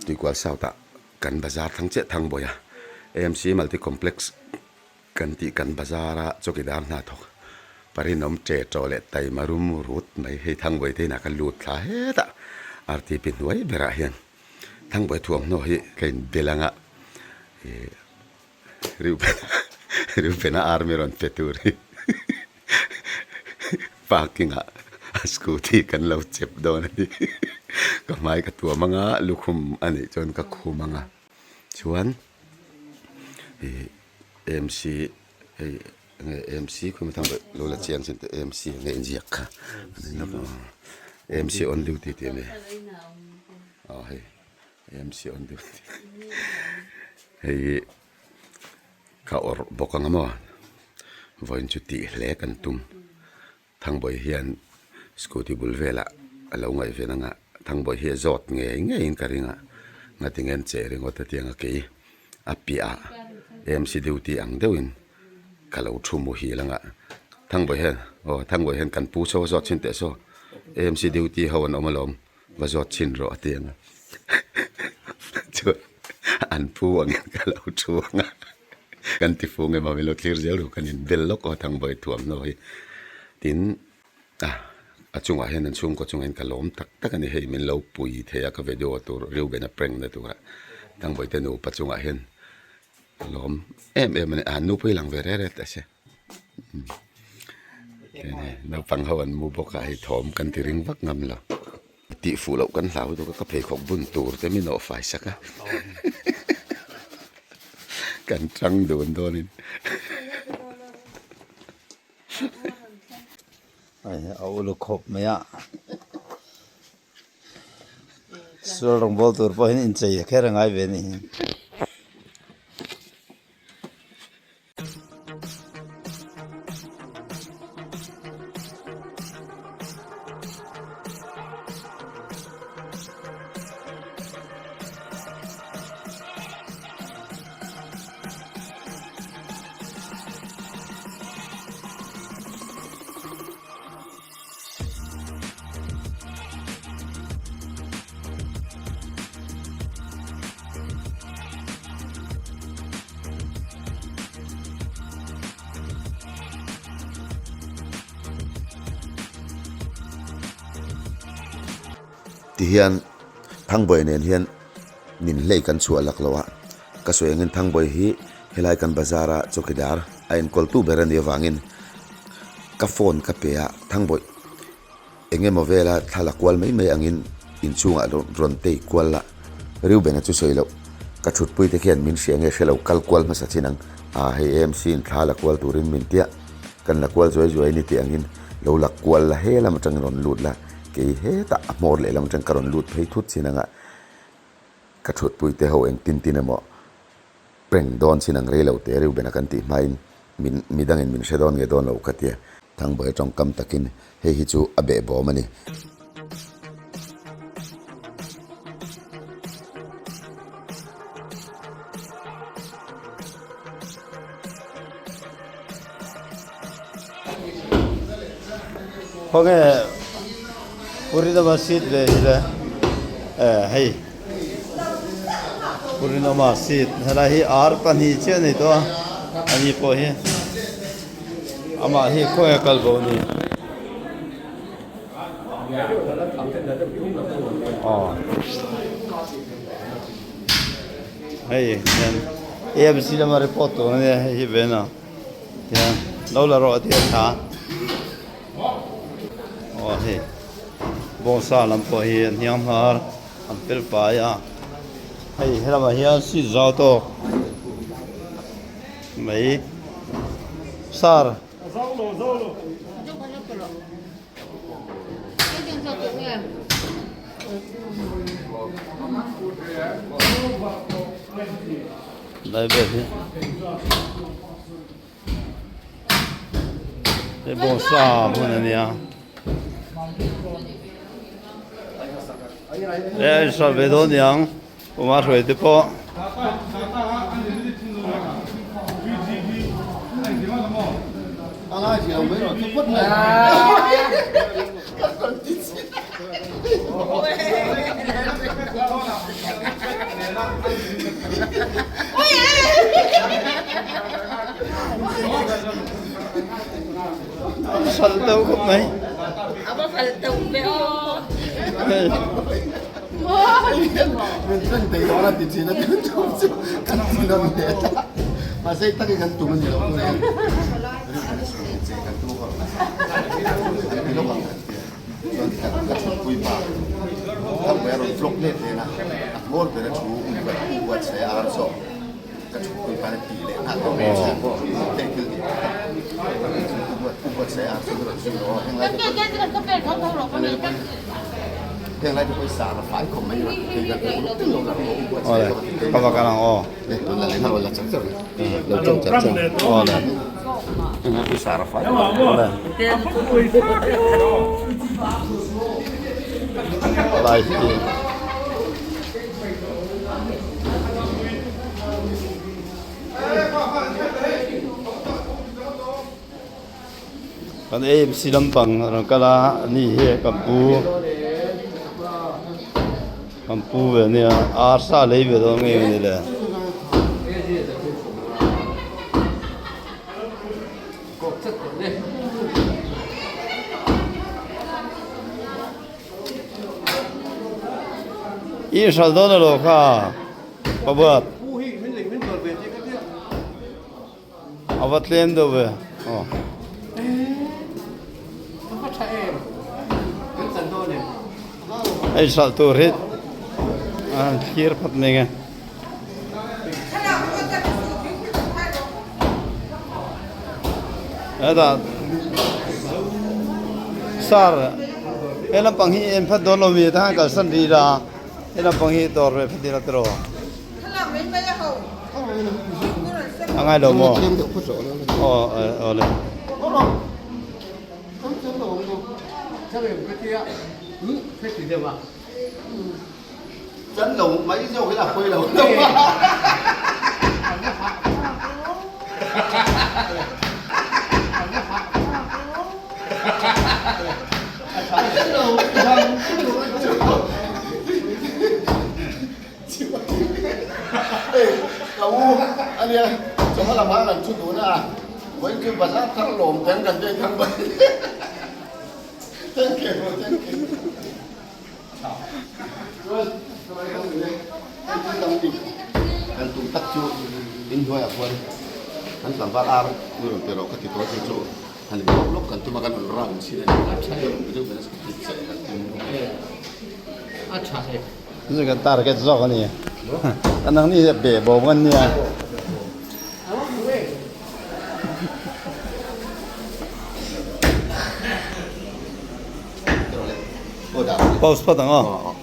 Tuikual South ah kan bazar thang chiah thang bawi a, AMC Multi Complex kan tih kan bazar a chawkidar hna thawk parinawm che tawh leh taima rum rut mai hei Thangbawi te inah ka lut thla hetah RTP hnuai berah hian Thangbawi thuamhnaw hi ka inbel anga ih Reuben-a army rawn pe tur hi parking ah a scooty kan lo chep dawn a ni. Ka hmai ka tuam anga lukhum a nih chuan ka khum anga chuan ih AMC hei enge AMC khawimawh thang lo la chiang chin teh AMC enge inziak kha AMC on duty tih a ni aw hei. AMC on duty hei hi ka awrh bawk ang a maw vawiin chu tih hle kan tum Thangbawi hian scooty bul velah a lo ngaih ven ang a Thangbawi hi a zawt ngei ngeiin ka ring a ngatinge an che ringawt a tiang a kei a piahah AMC duty ang deuhin ka lo thu muhil ang a Thangbawi hian aw Thangbawi hian kan pu saw a zawt chhin teh saw AMC duty ho an awm alawm. Va zawt chhin rawh a ti ang a, chuan an pu angin ka lo thu ang a, kan ti fung em a min lo thlir zel ru kan inbel lawk aw Thangbawi thuamhnaw hi. Tin, a a chungah hian an chhungkaw chungah hian ka lawm tak tak a ni hei min lo pui thei a ka video tur Reuben a prank na tura Thangbawi te nupa chungah hian ka lawm em em a ni, a nupui lang ve reh reh teh se. Naupang ho an mu bawk a hei thawm kan ti ring vak ngam lo tih fuh loh kan hlau deuh a ka pheikhawk bun tur te min awh fai sak a kan tang dun dawn in. A uluk khawp mai a sual rawngbawl tur pawh hian inchei kher a ngai ve a ni. Tihian Thangbawi nen hian min hlei kan chhuah lak lo a, ka sawi angin Thangbawi hi helai kan bazar a chawkidar a enkawltu ber a nih avangin ka phone ka pe a, Thangbawi Eng emaw vela thla la kual mai mai angin inchhungah rawn tei kual la, Reuben-a chu sawi loh. Ka thutpui te khian min hria nge hre lo kal kual hmasa chin ang. Aa hei AMC in thla la kual turin min tia, kan la kual zuai zuai ni tih angin lo la kual la he lam atangin rawn lut la, kei hetah a hmawr leh lam atang ka rawn lut phei thut chin anga ka thutpui te ho eng tin tin emaw prank dawn chin ang rei lo te Reuben-a kan tih hmain min midangin min hre dawn nge dawn lo ka tia. Thangbawi tawngkam takin hei hi chu a behbawm a ni. Khawnge Purinama seat ve hi le hei Purinama seat helai hi ar pahnih chiah a ni tawh a ani pawh hi. Amah hi khawi a kal bo ni? Aw. Hei hian AMC lama report tur a nia hei hi ven a. Tihian lo la rawh a ti a tha. Aw hei bawngsa lam pawh hi a hniang hmar an fel fai a. Hei helamah hian seat zau tawk. Mai sar. Lai vel hi. Hei bawngsa hmun a nia. E a inhral ve dawn niang. Uma hruai te pawh. Sal deuh khawp mai. A va fal deuh ve aw. Min thleng thei dawn a ti thin a tun tum chu kan ti nawn leh ta. Mahse takin kan tum a ni lo tunah hian rinna chhung che kan tum a an ti lawk ang kan ti a. Chuan ka thutpui pa Thangpui a rawn vlog let len a, a hmawr ber a thu u buatsaih a ar zawk. Ka thutpui pa na tih leh nghal deuh mai chu heng thil tih tak u buatsaih a ar chu rawn zui rawh aw heng lai te pawh heng lai te pawh i sar a fai khawp mai thei kan hmu uluk deuh lo la u buatsaih zawk a ti thei Ka va kal ang aw. Le tun la leh nghal la chak chak lo tawng chak chak Aw le. Heng lai pawh i sar a fai khawp mai. Lai hi. Kan AMC lampang a rawn kal a, ani hi kan pu kan pu ve ania arsa a lei ve dawn nge ni le. I inhral dawn alo kha Pabuat. A va tlem deuh ve aw. A inhral tur hi a han thlir phawt mai nge. Hetah sar he lampang hi en phat dawn lo mi ta kalsan rih la he lampang hi dawr ve phat ila tiraw a ngai lo maw aw aw le. Chan lo mai zawk hi a pawi lo Ka u ania chawhma lamah kan thu dun a, vawiin chu bazar thar lawm teng kan veng thang mai. Thank you, thank you. Kan tum tak chu inhnuaiah khuan kan tlangval ar ni rawn pe rawh ka ti tawh a chu chu han in lawk lawk kan tum a kan rawn round chin a ni a tha em video bel a che kan tum a tha e chu kan target zawk a ni a nang ni be bawm an nia. Post phawt ang aw.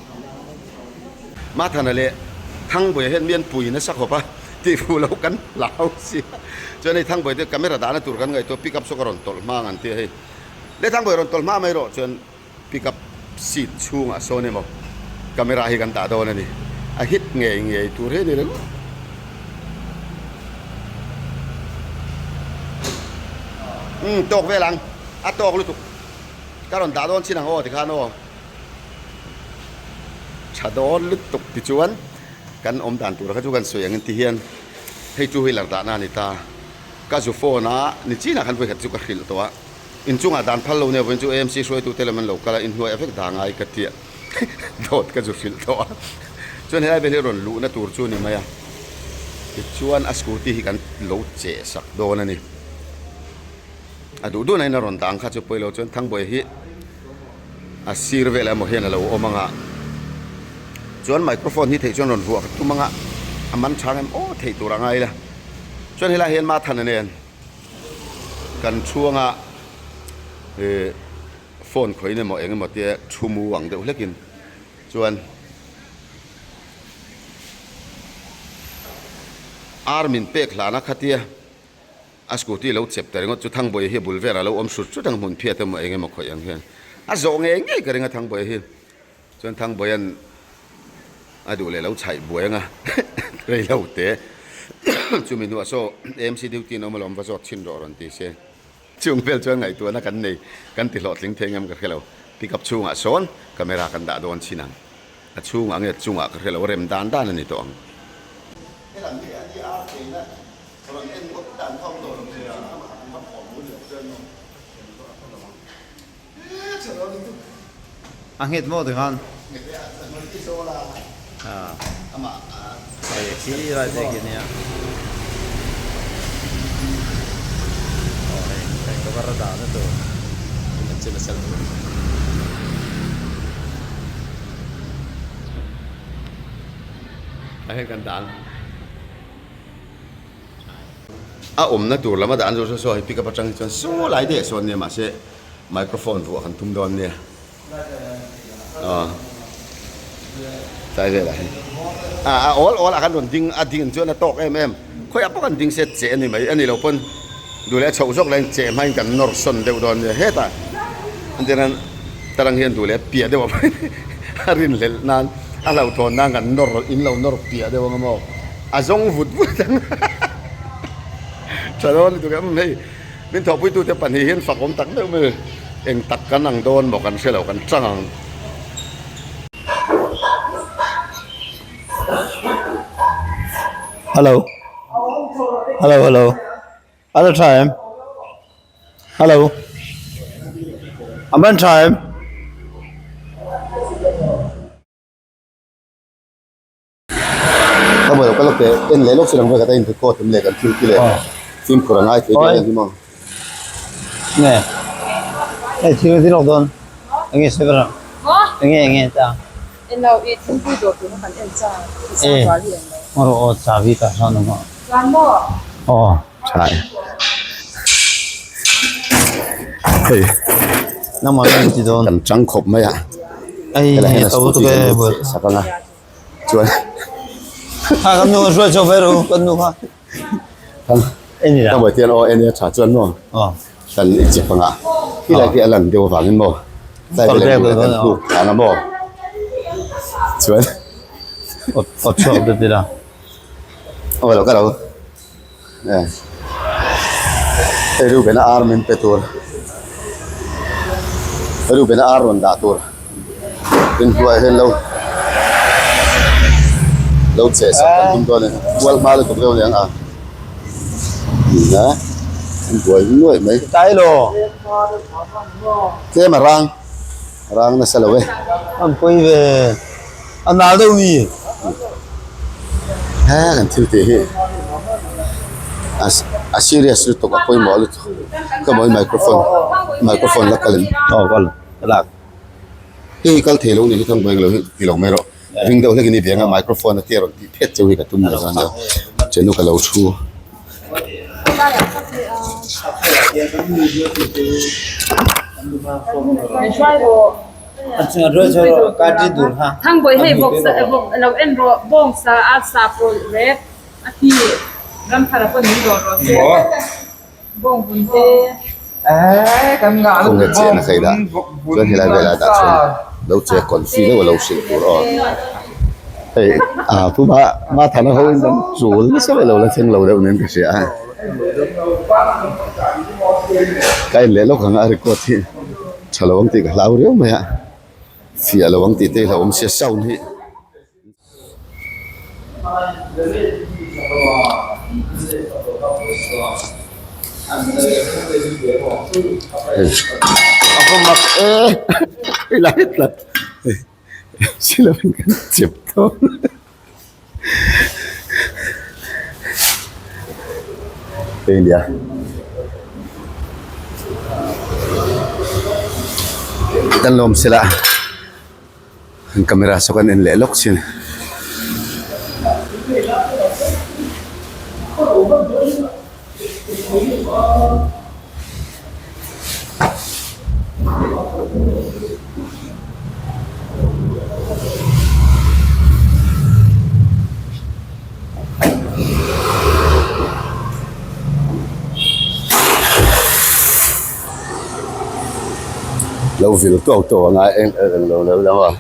Mathana leh Thangbuia hian mian pui nasa khawp a, tih fuh loh kan hlau si a. Chuan hei Thangbuia te camera dahna tur kan ngaihtuah pick up saw ka rawn tawlh hma ang an ti a hei. Le Thangbuia rawn tawlh hma mai rawh chuan pick up seat chhungah sawn emaw camera hi kan dah dawn a ni. A hit ngei ngei tur hi a ni ringawt. Umm tawk vel ang, a tawk lutuk. Ka rawn dah dawn chin ang aw tikhan aw. Tha dawn lutuk tichuan kan awm dan tur kha chu kan sawi angin ti hian hei chu wheeler dahna a ni ta. Ka zu phone a ni chinah khan vawikhat chu ka hrilh tawh a, inchungah dan phal lo nia vawiin chu AMC hruaitute lam an lo kal a, inhnuai a vek dah ngai ka tia dawt ka zu hrilh tawh a. Chuan helai vel hi rawn luhna tur chu a ni mai a, tichuan a scooty hi kan lo cheh sak dawn a ni. A duh duh nain a rawn dang kha chu pawi lo chuan Thangbuai hi a sir velah emaw hian a lo awm ang a, chuan microphone hi theih chuan rawn vuah ka tum ang a, a man chang em aw theih tur a ngai la. Chuan helai hian Mathana nen kan chhuanga ih phone khawiin emaw eng emaw te thu mu ang deuh hlekin chuan ar min pek hlana khatia. A scooty lo chep ta ringawt chu Thangbuaia hi a bul velah a lo awm hrut hrut ang hmun phiat emaw eng emaw khawih ang hian a zawh ngei ngei ka ring a Thangbuaia hi. Chuan Thangbuaia'n a duh leh lo chhaih buai anga rei lo te chumi hnuah saw AMC duty an awm alawm va zawt chhin rawh rawn ti se. Chung vel chuan ngaihtuahna kan nei kan ti hlawhtling thei ngam ka hre lo. Pickup chhungah sawn camera kan dah dawn chhin ang. A chhungah nge chungah ka hre lo rem dan dan a ni tawh ang. Helam hi a ni a cheina rawn en ngawt dan kha awm tawh lo che a, amah a hma khawm lu ni lo chuan maw. A nghet maw tikhan? Nghet e, a hnuai khi zawl a, amah a. Hei khi lai te khi nia. Aw hei, hei cover a dah na tur. An che nasa lutuk a ni. A hian kan dah ang. A awmna tur lama dah an zawh saw hei pickup atang hi chuan saw lai daih sawn nia mahse microphone vuah kan tum dawn nia aw tlai velah hi a a awl awl ah khan rawn ding a ding chuan a tawk em em khawiah pawh kan ding se che a ni mai a ni lo pawn duh leh a chhoh zawk laiin che hmain kan nawr sawn deuh dawn nia hetah entirnan tarang hian duh leh piah deuh a rinhlelh nan a hlauhthawn nan kan nawr in lo nawr piah deuh ang maw. A zawng vut vut ang tha dawn lutuk em hei min thawhpuitute pahnih hian fak awm tak meuh mai eng tak kan ang dawn maw kan hre lo kan tang ang. Hello hello hello a la tha em hello a man tha em. Ka mawi lo ka lawk teh en leh lawk si lang vek a ta in record em leh kan thil ti leh fimkhur a ngai thei dawn em hi maw. Nge hei thil ti lawk dawn enge sawi ber a enge enge ta. Eng lo i thingpui dawr tur kha kan en cha i sa tual hi eng lo. Aw aw chabi ka hran awm a. Chuan maw. Aw. Tha e. Hei. Nangmah nge ti dawn. Kan chang khawp mai a. Ei Helai hian a to scooty tu kan ke lut bul. sak ang a. Chuan Ha kan nu hruai chho ve ru kan nu kha. Kan En ila. Ka buai tian aw en ila tha chuan maw. Aw. Kan i chep anga. Khi lai khi a lan deuh avangin maw. Tlai Kal vel bek kan lo hnuk thang a maw. Chuan Aw aw chhuak deuh ila. Aw lo ka lo. Eh. Hei Reuben a ar min pe tur. Reuben a ar rawn dah tur. Tin hnuaiah hian lo lo cheh sak kan tum dawn a ni. Kual hma lutuk deuh a ni ang a. Nia an buai nuaih mai. Tlai lo. Tlem a rang. Rang nasa lo e. An pawi ve. A nal deuh mi. He kan thil tih hi a serious lutuk a pawimawh lutuk ka mawi microphone microphone la kal em. Aw kal ka lak. Hei hi kal thei lo ni hi thang buai ang lo hi ti lo mai rawh ring deuh hlek in i veng a microphone a tia rawn tih phet cheu hi ka tum lo zan a chenu ka lo thu. Thangbawi hei vawk lo en rawh bawng sa a sa pawlh rek a thi ramthar a pawn min dawr rawh se bawng vun te. Khawnge chiahna ka ila chuan helai velah dah chuan lo che confi deuh a lo hrilh tur aw hei a pu ma ma thana ho in kan chul nasa mai lo la thleng lo deuh nen ka hria a ka en leh lawk ang a record hi tha lo ang tih ka hlau riau mai a fiah lo ang tih te hi hlauhawm sia sound hi. A va mak e i la hit tlat silovin kan chep dawn hei nia kan lawm sela. An camera saw kan en leh lawk chin. Lo vil tawk tawk a ngai eng eng lo lo lo a.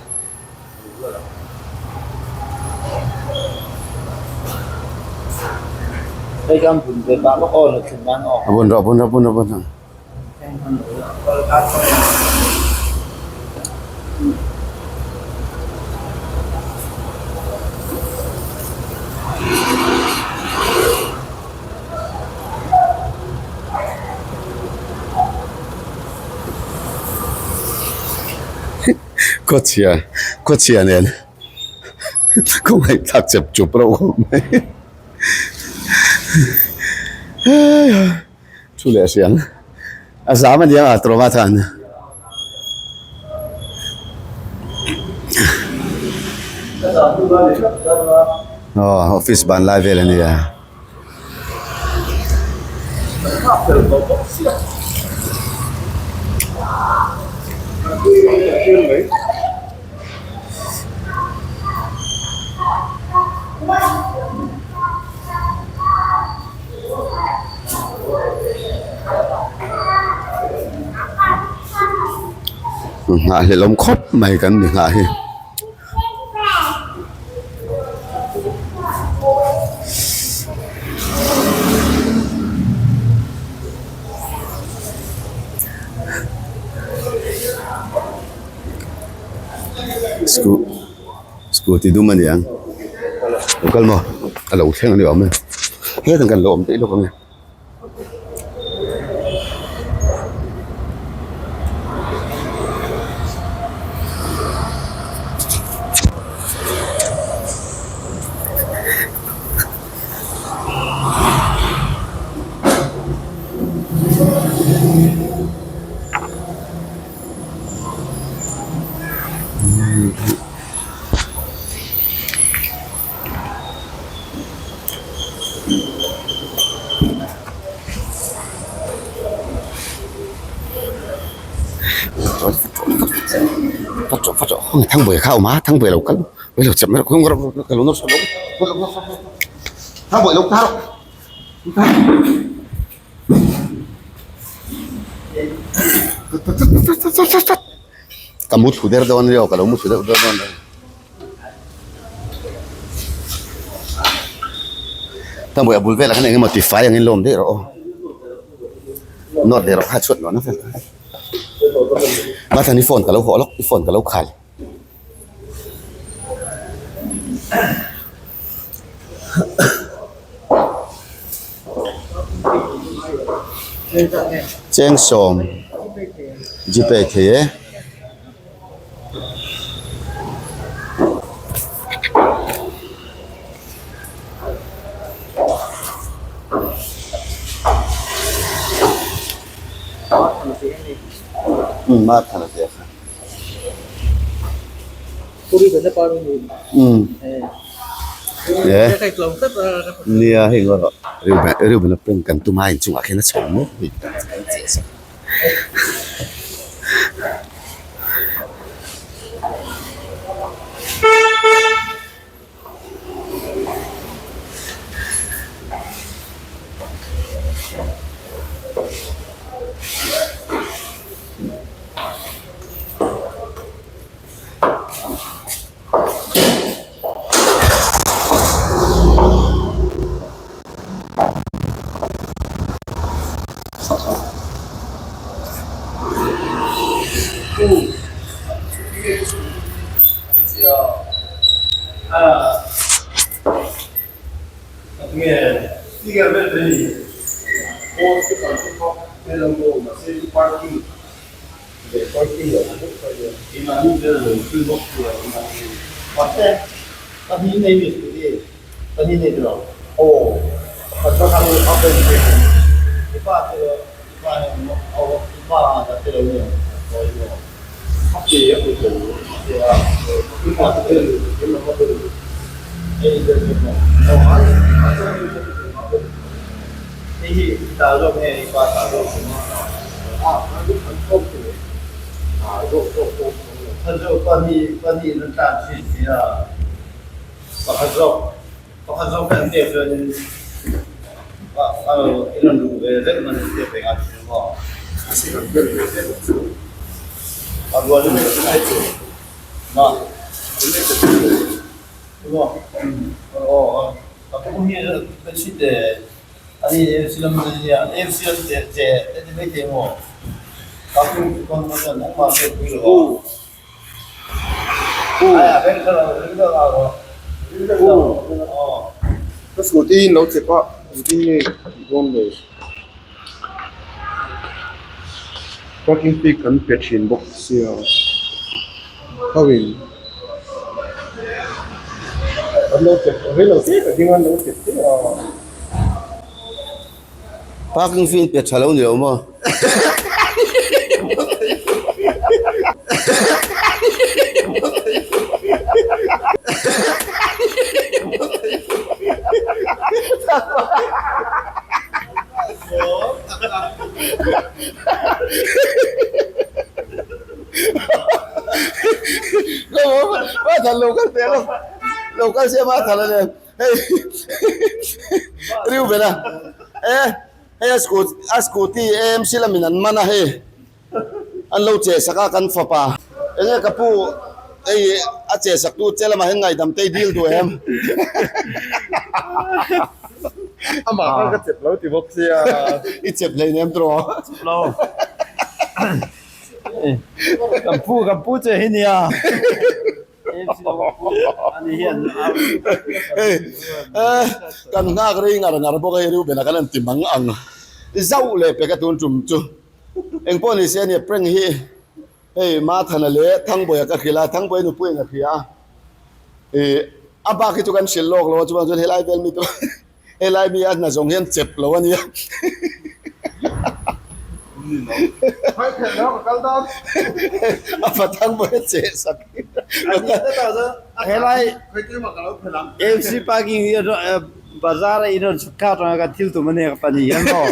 A bun rawh a bun rawh a bun rawh a bun rawh. Khawchhia khawchhia nen khawngaih thlak chep chup reuh khawp mai thu leh hriang a zam a nia tawng a than. Aw office ban lai vel a nia. Nghahhlelh awm khawp mai kan ni nghah hi. Scooty dum a ni ang lo kal maw a lo thleng a ni awm e hetah kan lo awm daih lawk ang e. Thangbuai kha a awm a Thangbuai lo kal lo chep mai rawh Thangbuai lo kal ka mu thlu der dawn ania ka lo mu thlu deuh dawn ania. Thangbuai a bul velah khan engemaw tifai angin lawm daih rawh aw nawt leh rawh kha chhuat nuam vel Mathan i phone ka lo hawh lawk i phone ka lo khal. Cheng sawm Gpay thei e. Nia hei erawh Reuben a peng kan tum a inchungah khian a chho mek a ni. Ka scooty in lo chep a engtin nge tih dawn le parking fee kan pe thin bawk sia. Ho in an lo chep rei lo te ka ding a an lo chep te a. Parking fee in pe tha lo ni lo maw? Lo kal se ma thala le hei riu bela e hei a scooty a scooty AMC lamin an man a hei an lo che sak a kan fapa enge ka pu hei a che sak tu che lamah hian ngaidam te i dil duh em Amah kha ka chep lo ti bawk sia i chep hleinem tawh chep lo. Kan pu kan pu che hi nia. Kan nghak rei ngar ngar bawk a hei Reuben a kan han ti mang ang zauh leh pek a tun tum chu engpawh ni se ania prank hi hei Mathana leh Thangbawiha ka hrilh a Thangbawiha nupuiin a hria a ih a bak hi chu kan hrilh lawk lo a chuvang chuan helai vel mi te Helai mi a hna zawng hian chep lo a nia. A pathang pawh hi a cheh sak. Helai AMC parking hi bazar a in rawn chhuk kha atanga kan thil tum a nia ka pahnih hian maw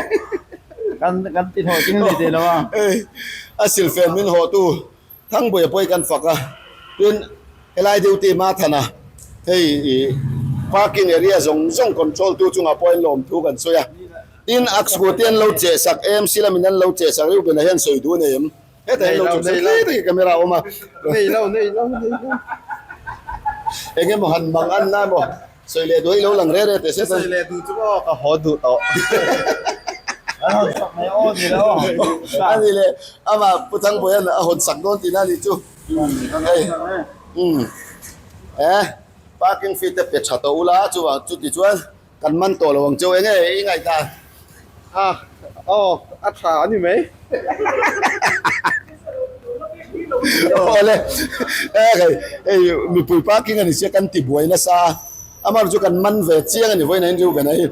kan kan ti hlawh ting ni teh lo a. A silfen min hawh tu Thangbuaia pawh hi kan fak a, tin helai duty Mathana hei ih parking area zawng zawng control tu chungah pawh in lawm thu kan sawi a, tin a scooty an lo cheh sak AMC lamin an lo cheh sak Reuben-a hian sawi duh a nei em? Hetah hian lo chhuk sak hle tak hi camera a awm a, eng emaw han mang an na emaw Sawi leh duh hi lo lang re re teh se chuan. Sawi leh duh chu maw ka haw duh tawh. An hawn sak mai aw ni le aw. A ni le amah Pu Thangbawia'n a hawn sak dawn tihna a nih chu. Hei umm eh parking fee te pe tha tawh ula chuvang chuti chuan kan man tawh lo ang cheu enge i ngaihdan. A aw a tha a ni mai. Awle hei hei mipui parking a ni sia kan ti buai nasa a amah chu kan man ve chiang a ni vawiin a in Reuben a hi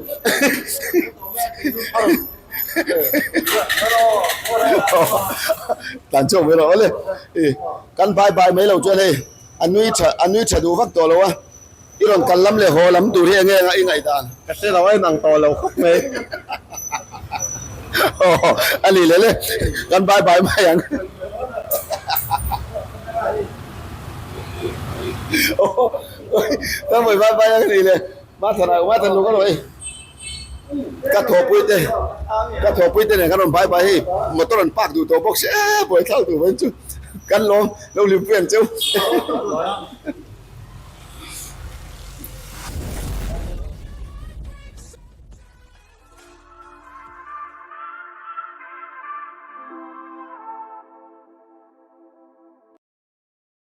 tlan chhuak mai rawh awle kan bye bye mai lo chuan hei a nui tha a nui tha duh vak tawh lo a. I rawn kal lam leh haw lam tur hi enge i ngaihdan? Ka hre lo a inang tawh lo khawp mai. Aw a ni leh le, kan bye bye mai ang. Aw kan vawi bye bye ang a ni le, Mathan ah Mathan lu ka rawn ei. Ka thawhpui te ka thawhpui te nen kan rawn bye bye hei motor an park duh tawh bawk si e buaithlak duh mai chu kan lawm lo hlimpui ang cheu.